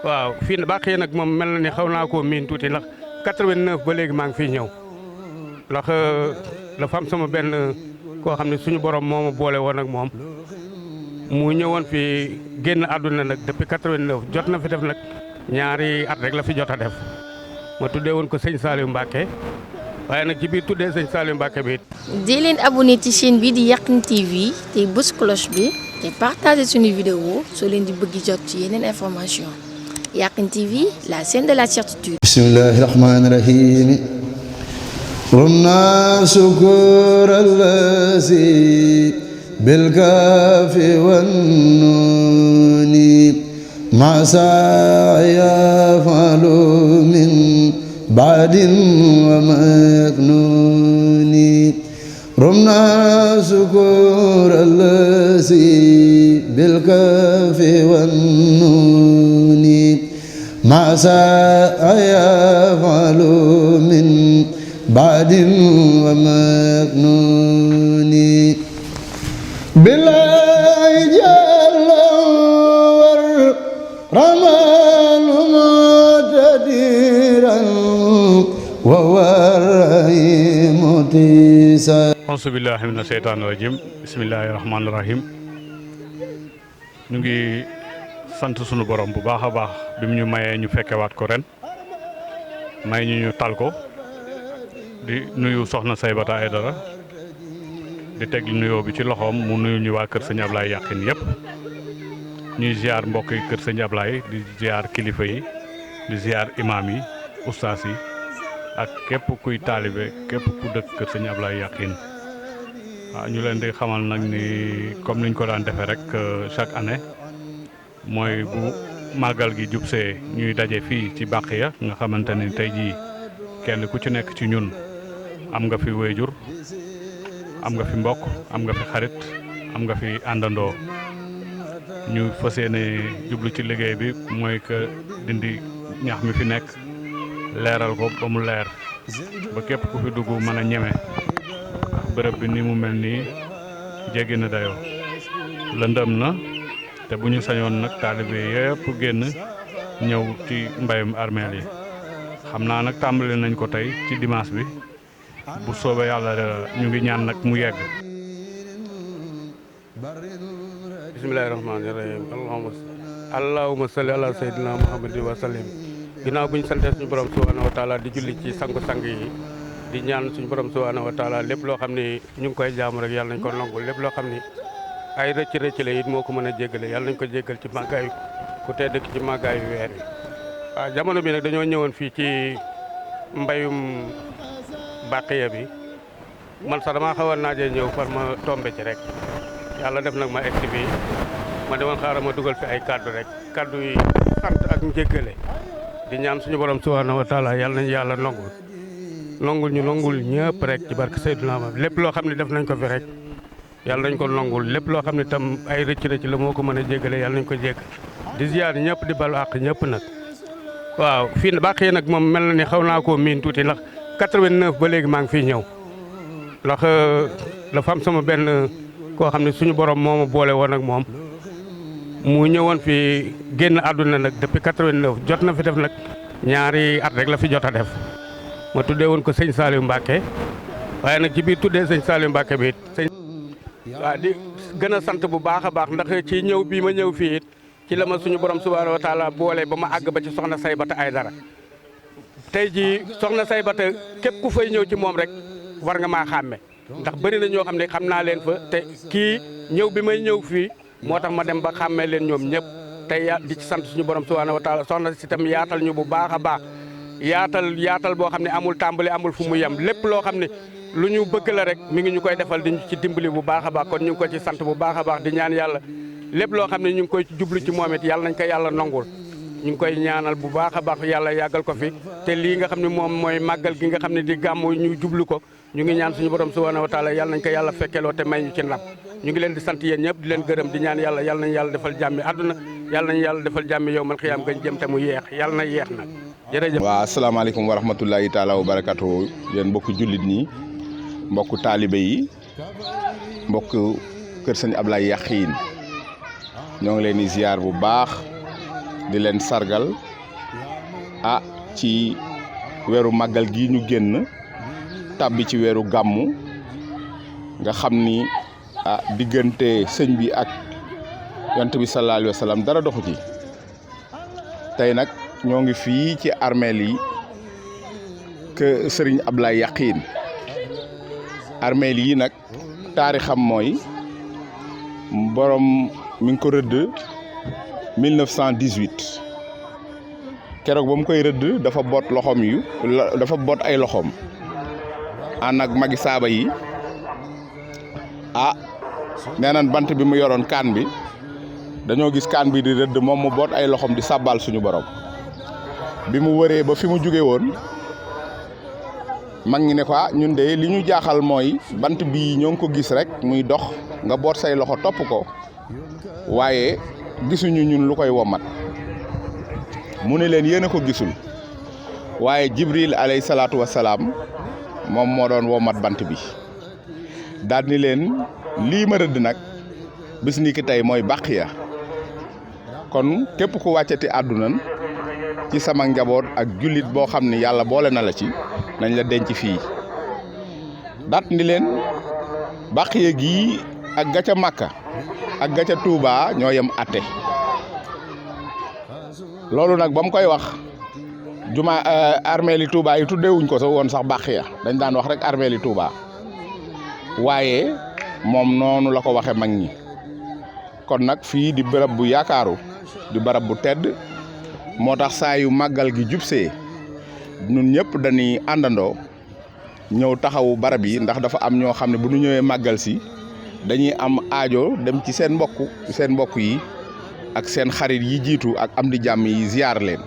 waaw fii Bakhiya nag moom mel na ni xaw naa koo miin tuuti ndax 89 ba léegi maa ngi fiy ñëw ndax dafa am sama benn koo xam ne suñu borom moo ma boole woon ak moom mu ñëwoon fi génn àdduna nag depuis 89 jot na fi def nag ñaari at rek la fi jot a def ma tuddee woon ko sëñ Saliou Mbacké waaye nag ci biir tuddee sëñ Saliou Mbacké bi. di leen abonné ci chaîne bi di Yakhine TV te bës cloche bi te partagé suñu vidéo soo leen di bëgg jot ci yeneen information Yakhine TV la chaîne de la certitude. bismillahi rahmani rahim rumna sukur allazi bil kafi wan nuni ma saya falu min ba'din wa maknuni rumna sukur allazi bil kafi wan nuni ma sayaf'alu min ba'din wa maknuni billahi jalla war ramanu mutadiran wa warahimu tisa auzu billahi mina sheytaani rajim bismillahi rahmaani rahim ñu ngi sant sunu borom bu baax a baax bi mu ñu mayee ñu fekkewaat ko ren may ñu tal ko di nuyu soxna Saybata Aydara di teg nuyoo bi ci loxoom mu nuyu ñu waa kër sëñ Ablaye Yakhine yëpp ñuy ziar mbokk yi kër sëñ Ablaye di ziar kilifa yi di ziar imaam yi ustaas yi ak képp kuy taalibe képp ku dëkk kër sëñ Ablaye Yakhine waaw ñu leen di xamal nag ni comme niñ ko daan defee rek chaque année mooy bu màggal gi jubsee ñuy daje fii ci Bakhiya nga xamante ni tey jii kenn ku ci nekk ci ñun am nga fi wéyjur am nga fi mbokk am nga fi xarit am nga fi àndandoo ñu fas yéene jublu ci liggéey bi mooy que dindi ñax mi fi nekk leeral ko ba mu leer ba képp ku fi dugg mën a ñeme bërëb bi ni mu mel nii jéggi na dayoo lëndëm na te bu ñu sañoon nag taalibe yëpp génn ñëw ci mbayum armeel yi xam naa nag tàmbali nañ ko tey ci dimanche bi bu soobee yàlla ñu ngi ñaan nag mu yegg. bismillaahi rahmaani rahiim allahumma salli ala sayyidina muhammadin wa sallim ginnaaw bu ñu santee suñu borom subhaanahu wa taala di julli ci sangu-sang yi di ñaan suñu borom subhaanahu wa taala lépp loo xam ni ñu ngi koy jaamu rek yàlla nañ ko nangul lépp loo xam ni ay rëcc la it moo ko mën a jéggale yàlla nañ ko jéggal ci màggaayu ku tee dëkk ci màggaayu weer wi waaw jamono bi nag dañoo ñëwoon fii ci mbayum Bakhiya bi man sax damaa xaw a naajee ñëw far ma tombé ci rek yàlla def nag ma egsi bi ma demoon xaaral ma dugal fi ay kaddu rek kaddu yi sant ak njéggale di ñaan suñu borom subhanahu wa taala yàlla nañu yàlla nongul ñëpp rek ci barke Seydina Muhammad lépp loo xam ne def nañ ko fi rek yàlla nañ ko nongul lépp loo xam ne tam ay rëcc la moo ko mën a jéggale yàlla nañ ko jégg di ziar ñëpp di balu àq ñëpp nag waaw fii Bakhiya nag moom mel na ni xaw naa koo miin tuuti ndax 89 ba léegi maa ngi fiy ñëw ndax dafa am sama benn koo xam ne suñu borom moo ma boole woon ak moom mu ñëwoon fi génn àdduna nag depuis 89 jot na fi def nag ñaari at rek la fi jot a def ma tuddee woon ko sëñ Saliou Mbacké waaye nag ci biir tuddee sëñ Saliou Mbacké bi it waaw di gën a sant bu baax a baax ndax ci ñëw bii ma ñëw fii it ci la ma suñu borom subhanahu wa taala boole ba ma àgg ba ci soxna Saybata Aydara tey jii soxna Saybata képp ku fay ñëw ci moom rek war nga maa xàmme ndax bëri na ñoo xam ne xam naa leen fa te kii ñëw bi may ñëw fii moo tax ma dem ba xàmmee leen ñoom ñëpp tey di ci sant suñu borom subhanahu wa taala soxna si tam yaatal ñu bu baax a baax yaatal boo xam ne amul tàmbali amul fu mu yem lépp loo xam ne lu ñu bëgg la rek mi ngi ñu koy defal di ñu ci dimbali bu baax a baax kon ñu ngi ko ci sant bu baax a baax di ñaan yàlla lépp loo xam ne ñu ngi koy jublu ci moom it yàlla nañ ko yàlla nongul ñu ngi koy ñaanal bu baax a baax yàlla yàggal ko fi te lii nga xam ne moom mooy màggal gi nga xam ne di gàmmu ñu jublu ko ñu ngi ñaan suñu borom subhanahu wa taala yàlla nañ ko yàlla fekkeloo te may ñu ci ndam ñu ngi leen di sant yéen ñëpp di leen gërëm di ñaan yàlla yàlla nañ yàlla defal jàmmi àdduna yàlla nañ yàlla defal jàmmi yow man xiyaam gañ jëm te mu yeex yàlla na yeex nag jërëjëf. waaw asalaamaaleykum wa rahmatullahi taala wa barakatu yéen mbokku jullit ñi mbokku taalibe yi mbokku kër sëñ Ablaye Yakhine ñoo ngi leen di ziar bu baax di leen sargal ci weeru màggal gi ñu génn tàbbi ci weeru gàmmu nga xam ni diggante sëñ bi ak yonent bi sallallahu alayhi wa sallam dara doxu ci tey nag ñoo ngi fii ci armeel yi kër Serigne Ablaye Yakhine armeel yi nag taarixam mooy borom mi ngi ko rëdd 1918 keroog ba mu koy rëdd dafa boot ay loxoom ànd ak magi saaba yi nee nañ bant bi mu yoroon kaan bi dañoo gis kaan bi di rëdd moom mu boot ay loxoom di sàbbal suñu borom bi mu wëree ba fi mu jóge woon mag ñi ne ko ñun de li ñu jaaxal mooy bant bii ñoo ngi ko gis rek muy dox nga boot say loxo topp ko waaye gisuñu ñun lu koy womat mu ne leen yéen a ko gisul waaye Jibril alayhi salaatu wasalaam moom moo doon womat bant bi daal ni leen lii ma rëdd nag bis ni ki tey mooy Baqiya kon képp ku wàccati àdduna ci sama njaboot ak jullit boo xam ne yàlla boole na la ci nañ la denc fii daat ni leen Baqiya gii ak gaca Makka ak gaca Touba ñoo yem atte loolu nag ba mu koy wax juma armeeli Touba yi tuddewuñ ko woon sax Baqiya dañ daan wax rek armeeli Touba waaye moom noonu la ko waxe mag ñi kon nag fii di bërëb bu yaakaaru di barab bu tedd moo tax saa yu màggal gi jubsee ñun ñëpp dañuy àndandoo ñëw taxawu barab yi ndax dafa am ñoo xam ne bu ñu ñëwee màggal si dañuy am aajo dem ci seen mbokk yi ak seen xarit yi jiitu ak am di jàmm yi ziar leen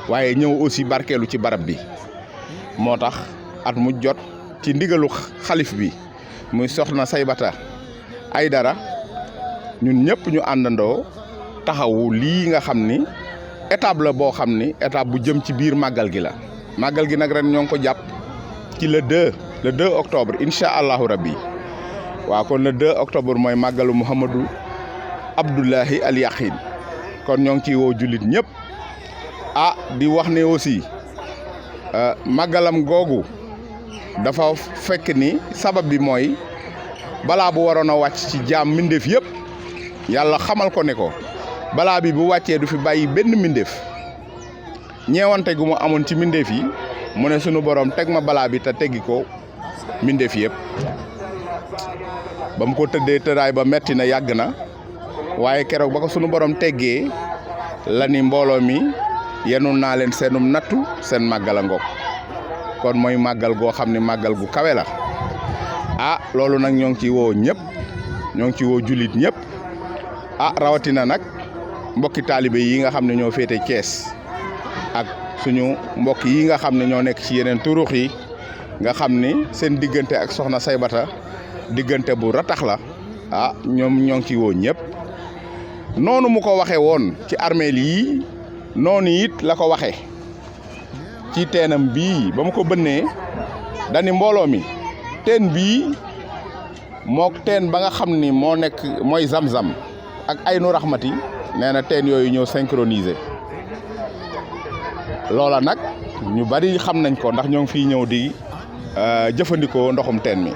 waaye ñëw aussi barkeelu ci barab bi moo tax at mu jot ci ndigalu xalif bi muy soxna Saybata Aydara ñun ñëpp ñu àndandoo taxawu lii nga xam ni étape la boo xam ni étape bu jëm ci biir màggal gi la màggal gi nag ren ñoo ngi ko jàpp ci le 2 octobre incha allahu rabbi waaw kon le 2 octobre mooy màggalu Mouhamadou Abdoulahi Al Yakhine kon ñoo ngi ciy woo jullit ñëpp di wax ne aussi màggalam googu dafa fekk ni sabab bi mooy balaa bu waroon a wàcc ci jaam mbindeef yëpp yàlla xamal ko ne ko balaa bi bu wàccee du fi bàyyi benn mbindeef ñeewante gu mu amoon ci mbindeef yi mu ne sunu borom teg ma balaa bi te teggi ko mbindeef yëpp ba mu ko tëddee tëraay ba metti na yàgg na waaye keroog ba ko sunu borom teggee la ni mbooloo mi yenul naa leen seenum nattu seen màggal a ngoog kon mooy màggal goo xam ne màggal gu kawe la loolu nag ñoo ngi ciy woo ñëpp ñoo ngi ciy woo jullit ñëpp rawatina nag mbokki taalibe yi nga xam ne ñoo féete Thiès ak suñu mbokk yi nga xam ne ñoo nekk ci yeneen turux yi nga xam ni seen diggante ak soxna Saybata diggante bu ratax la ñoom ñoo ngi ciy woo ñëpp noonu mu ko waxee woon ci armeel yi noonu it la ko waxee ci teenam bii ba mu ko bënnee dani mbooloo mi teen bii mook teen ba nga xam ni moo nekk mooy zam-zam ak aynu raxmati nee na teen yooyu ñëw synchronisé loola nag ñu bari xam nañ ko ndax ñoo ngi fiy ñëw di jëfandikoo ndoxum teen mi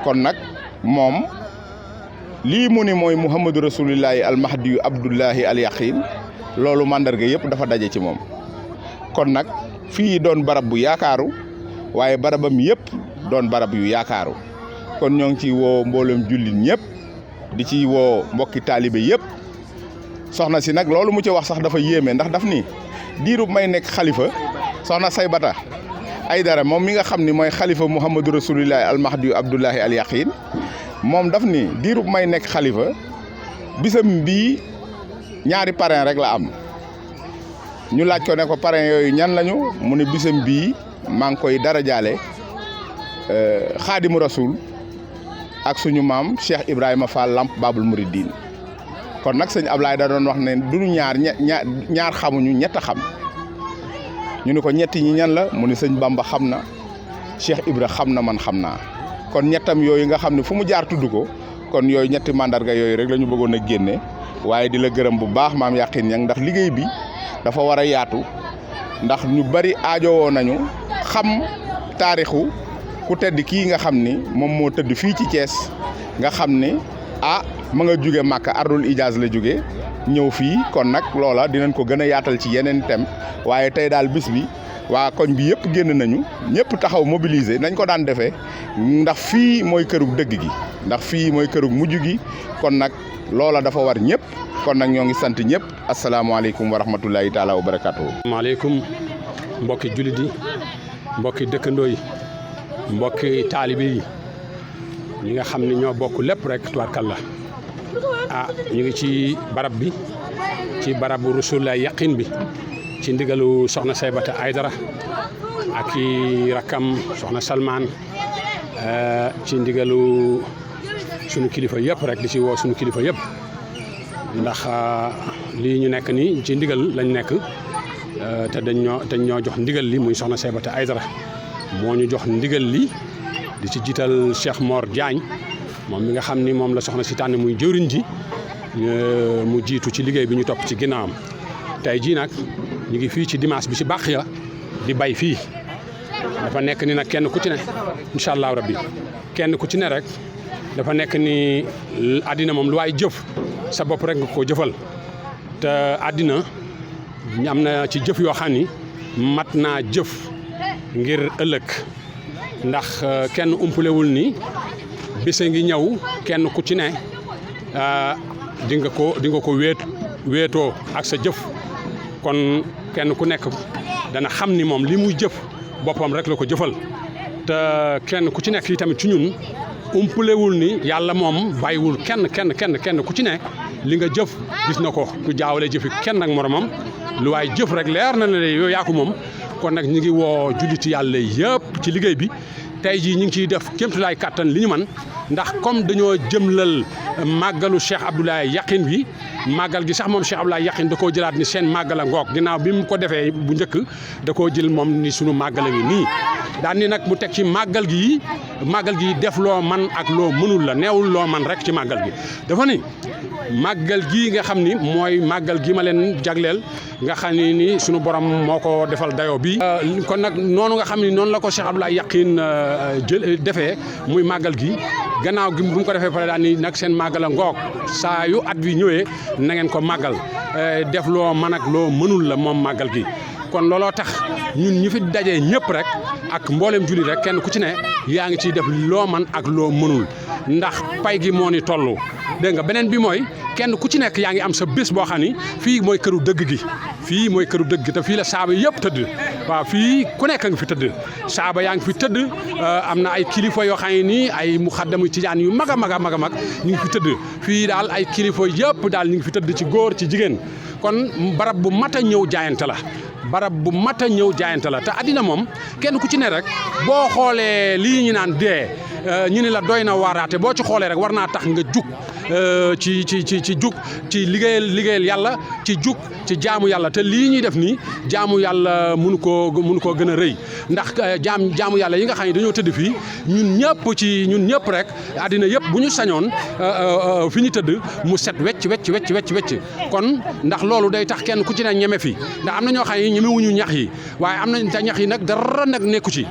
kon nag moom lii mu ni mooy Muhammadu Rasulillahi almahdiyu Abdullahi Al Yakhine loolu mandarga yëpp dafa daje ci moom kon nag fii doon barab bu yaakaaru waaye barabam yëpp doon barab yu yaakaaru kon ñoo ngi ciy woo mboolem jullit ñëpp di ci woo mbokki taalibe yëpp soxna si nag loolu mu ci wax sax dafa yéeme ndax daf ni diirub may nekk xalifa soxna Saybata Aydara moom mi nga xam ni mooy xalifa Muhammadu Rasulillahi almahdiyu Abdullahi Al Yakhine moom daf ni diirub may nekk xalifa bisam bii ñaari parrain rek la am ñu laaj ko ne ko parrain yooyu ñan lañu mu ne bisam bii maa ngi koy darajaale xaadimu rasul ak suñu maam Cheikh Ibrahima Fall Lamp Babul Mouridine kon nag sëñ Ablaye da doon wax ne duñu ñaar xamuñu ñett a xam ñu ne ko ñetti ñi ñan la mu ne sëñ Bamba xam na Cheikh Ibra xam na man xam naa kon ñettam yooyu nga xam ne fu mu jaar tudd ko kon yooyu ñetti mandarga yooyu rek la ñu bëggoon a génne waaye di la gërëm bu baax maam Yakhine Niang ndax liggéey bi dafa war a yaatu ndax ñu bari aajowoo nañu xam taarixu ku tedd kii nga xam ni moom moo tëdd fii ci Thiès nga xam ni ma nga jóge Màkka ardul Ijaaz la jóge ñëw fii kon nag loola dinañ ko gën a yaatal ci yeneen thème waaye tey daal bis bi waa koñ bi yëpp génn nañu ñëpp taxaw mobiliser nañ ko daan defee ndax fii mooy kërug dëgg gi ndax fii mooy kërug mujj gi kon nag loola dafa war ñëpp kon nag ñoo ngi sant ñëpp asalaamaaleykum wa rahmatulahi taala wa barakaatu. maaleykum mbokki jullit yi mbokki dëkkandoo yi mbokki taalibe yi ñi nga xam ne ñoo bokk lépp rek tubaarkalla ñu ngi ci barab bi ci barabu Rasulullah Yaqin bi ci ndigalu soxna Saybata Aydara ak i rakkam soxna Salman ci ndigalu sunu kilifa yëpp rek di ci woo sunu kilifa yëpp ndax lii ñu nekk nii ci ndigal lañ nekk te dañ ñoo jox ndigal li muy soxna Saybata Aydara moo ñu jox ndigal li di ci jiital Cheikh Mor Diagne moom mi nga xam ni moom la soxna si tànn muy jëwriñ ji mu jiitu ci liggéey bi ñu topp ci ginnaawam tey jii nag ñu ngi fii ci dimanche bi ci bàq ya di bay fii dafa nekk ni nag kenn ku ci ne incha allahu rabbi kenn ku ci ne rek dafa nekk ni àddina moom lu waay jëf sa bopp rek nga ko jëfal te àddina am na ci jëf yoo xam ni mat naa jëf ngir ëllëg ndax kenn umpulewul ni bise ngi ñëw kenn ku ci ne di nga ko wéetoo ak sa jëf kon kenn ku nekk dana xam ni moom li muy jëf boppam rek la ko jëfal te kenn ku ci nekk yi tamit ci ñun umpulewul ni yàlla moom bàyyiwul kenn ku ci ne li nga jëf gis na ko du jaawale jëfi kenn ak moromam lu waay jëf rek leer na ne yow yaa ko moom kon nag ñu ngi woo julliti yàlla yëpp ci liggéey bi tey jii ñu ngi ciy def kéemtulaay kàttan li ñu man ndax comme dañoo jëmlal màggalu Cheikh Abdoulaye Yaqin bi màggal gi sax moom Cheikh Abdoulaye Yaqin da koo jëlaat ni seen màggal a ngoog ginnaaw bi mu ko defee bu njëkk da koo jël moom ni sunu màggal a ngi nii daan ni nag mu teg ci màggal gi def loo man ak loo mënul la neewul loo man rek ci màggal gi dafa ni màggal gi nga xam ni mooy màggal gi ma leen jagleel nga xam ni sunu borom moo ko defal dayoo bi kon nag noonu nga xam ni noonu la ko Cheikh Abdoulaye Yaqin defee muy màggal gi gannaaw gi bu mu ko defee pare daal ni nag seen màggal a ngoog saa yu at wi ñëwee na ngeen ko màggal def loo man ak loo mënul la moom màggal gi kon looloo tax ñun ñi fi dajee ñëpp rek ak mboolem jullit rek kenn ku ci ne yaa ngi ciy def loo man ak loo mënul ndax pay gi moo ni toll dégg nga beneen bi mooy kenn ku ci nekk yaa ngi am sa bés boo xam ni fii mooy këru dëgg gi fii mooy këru dëgg gi te fii la saaba yëpp tëdd waaw fii ku nekk nga fi tëdd saaba yaa ngi fi tëdd am na ay kilifa yoo xam ne nii ay muxaddamu tijaan yu mag a mag ñu ngi fi tëdd fii daal ay kilifa yëpp daal ñu ngi fi tëdd ci góor ci jigéen kon barab bu mat a ñëw jaayante la barab bu mat a ñëw jaayante la te addina moom kenn ku ci ne rek boo xoolee lii ñu naan dee ñu ni la doy na waaraate boo ci xoolee rek war naa tax nga jug ci jug ci liggéeyal yàlla ci jug ci jaamu yàlla te lii ñuy def nii jaamu yàlla mënu koo gën a rëy ndax jaamu yàlla yi nga xam ne dañoo tëdd fii ñun ñëpp rek addina yëpp bu ñu sañoon fi ñu tëdd mu set wecc kon ndax loolu day tax kenn ku ci ne ñeme fi ndax am na ñoo xam ne ñemewuñu ñax yi waaye am na ñax yi nag dara nag nekku ci